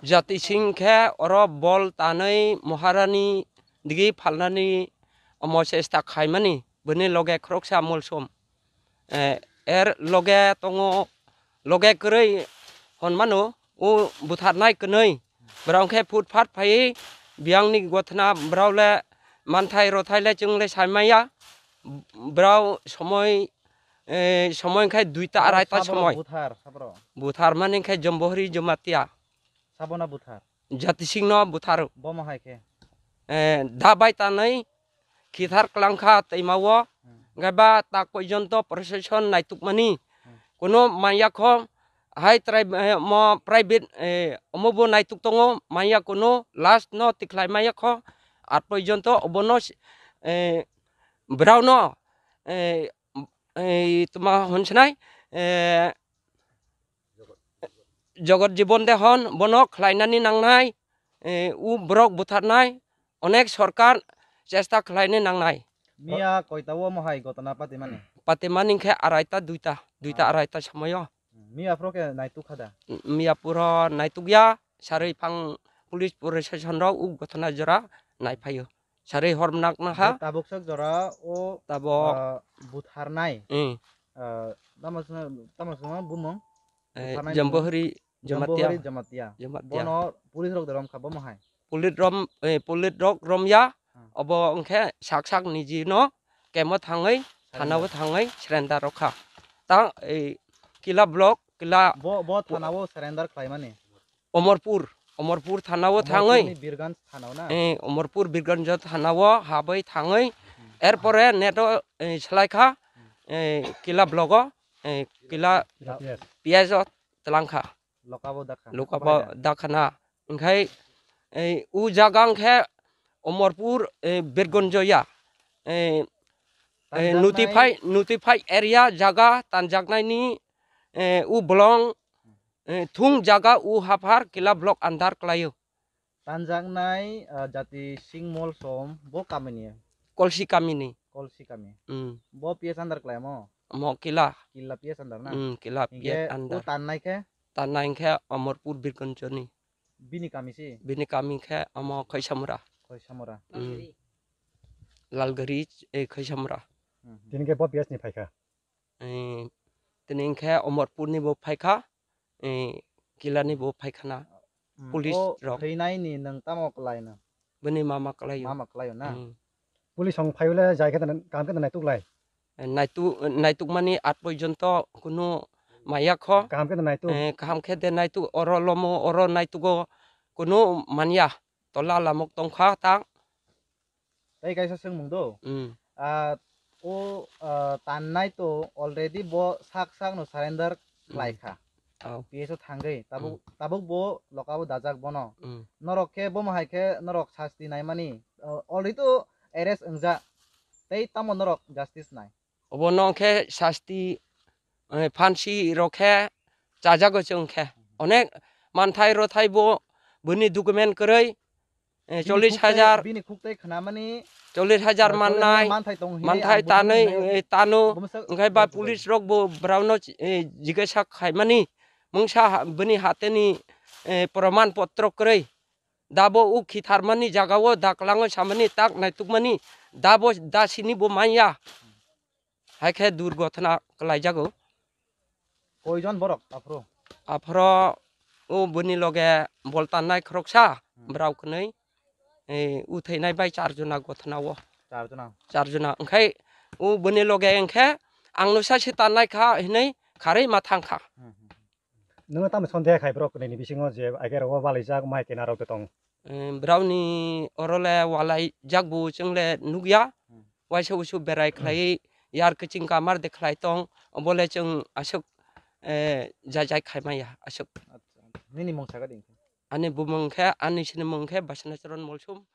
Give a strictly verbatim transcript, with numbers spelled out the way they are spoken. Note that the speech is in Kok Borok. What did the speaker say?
Jati Singh khe oro bol tanwi Maharani digi phalnani omo chesta khaimani, bini loge khoroksa Molsom. Eh, er loge tongo, loge kwrwi hwnmano, o butharnai kwnwi. Borok khe phut phat phaiwi biyangni gothna borok le manthai rothai le chwng le sai maya. Borok somoi, eh, somoi khe duita araita somoi. Buthar, sabro. Buthar mani khe Jambohri Jamatia. Sabona buthar. Jati Singh no butharo. Bomo hai khe. Eh, da bai tanwi khithar klangkha twima o. Hmm. Hwnkhe ba tak porjonto procession naitukmani. Hmm. Kuno manya kho hai trai, eh, mo private, eh, omo bo naituk tongo manya kuno last no tikhlai maya kho at porjonto obono, eh, borok no, eh, eh, tma hwn sinai, eh, Jogot Jibon Dehon bono khlainani nangnai, eh, u borok butharnai, onek sorkar chesta khlaina nangnai. Miya koita o mohai gotona patimani? Patimani khe araita duita, duita Ah. araita somoyo. Miya phoro khe naituk kha da? Miya puro naituk ya, sarwi phang police procession rok u gotona jora nai phaio. Sarwi hor nak na ha. Tabuk sak jora o, Tabuk. Ah, butharnai. Hmm. Ah, tamo sung, tamo sung bumung? Eh, butharnai Jambohri Jamatia. Jambohri Jamatia. Jamatia. Bono police rok de rom kha, bomo hai. Police rom, eh, police rok rom ya. Hmm. Obo wngkhe sak sak niji no kemo thangwi, thana o thangwi surrender rok kha. Ta, eh, Kila block, Kila. Bo, bo thana o surrender khlaimani? Omorpur, Omorpur thana o thangwi. Omorpurni Birganj thana o na? Eh, Omorpur Birganj thana o habwi thangwi. Hmm. Erpore neto, eh, salai kha, Hmm. eh, Kila block o, eh, Kila Kila P S. P S o tlang kha. Lokabo dakha. Lokabo dakha na. Hwnkhe, eh, u jaga hwnkhe Omorpur, eh, Birganj ya. Eh, eh, Tanjaknai. Notify, notify area jaga tanjaknaini, eh, u bolong, eh, thung jaga u haphar Kila block under kwlaio. Tanjaknai, ah, Jati Singh Molsom bo kamini? Kolsi kamini. Kolsi kami. Hmm. Bo P S under kwlaimo? Omo Kila. Kila P S under na? Hmm, Kila P S under. Hingke o tannai khe? Tannai khe Omorpur Birganjoni. Bini kami si? Bini kami khe omo Khaisamura. Khaisamura. Hmm. Lalgari, eh, Khaisamura. Hmm, hmm. Tini khe bo P S ni phaikha? Eh, tini hwnkhe Omorpurni bo phaikha, eh, Kilani bo phaikhana, hmm, police o rok. Thwinaini nwng tamo kwlaino? Bini mama kwlaio. Mama kwlaio na? Hmm. Police rok phaiwle jai khe kaham khe naituk lai? Eh, naitu-, naitukmani at porjonto kunu maya kho. Kaham khe naituk? Eh, kaham khe de naituk, oro lomo, oro naitugo kunu manya. Tola lamok tongkha ta. Tei kaisa swngmung do. Hmm. Ah, o, ah, tannai to already bo sak sak no surrender, hmm, khlai kha. Oh. P S o thangwi tabuk, hmm, tabuk bo lokabo dajak bono. Hmm. Norok khe bomo hai khe norok sasti naimani, ah, already to arrest wngjak. Tei tamo norok justice nai? Obono khe sasti, eh, phansi rok khe chajago chwng khe. Onek manthai rothai bo bini document kwrwi, eh, bini cholish hajar, khuk tei, bini khuk tei khnamani, cholish hajar, ah, mannai, manthai tong hinwi manthai ang tanwi, buji hinwi, eh, tano, bumsa hwnkhe ba police rok bo borokno, eh, jigesa khaimani mungsa ha-, bini hateni, eh, proman potro kwrwi. Dabo o khitharmani jagao daklango samani tak naitukmani dabo dasini bo manya. Hai khe durgothona kwlaijago. Koijon borok aphuru? Aphuru o bini loge bol tannai khoroksa, hmm, borok kwnwi, eh, utheinai bai char jona gothona o. Char jona? Char jona. Hwnkhe o bini loge hwnkhe ang no sa se tannai kha hinwi kharwi ma thang kha. Hmm, hmm, hmm. Nwng tamo sondeha khai borok ni bisingo je agar o walaijak mai kena rok tong? Eh, borokni oro le walaijak bo chwng le nukya. Hmm. Waisa usu berai khlai yar kiching kamar de khlai tong, obo le chwng aswk, eh, jajai khai maya aswk. Acha, nini mung saka di? Ani bumung khe, ani sini mung khe Basana Charan Molsom.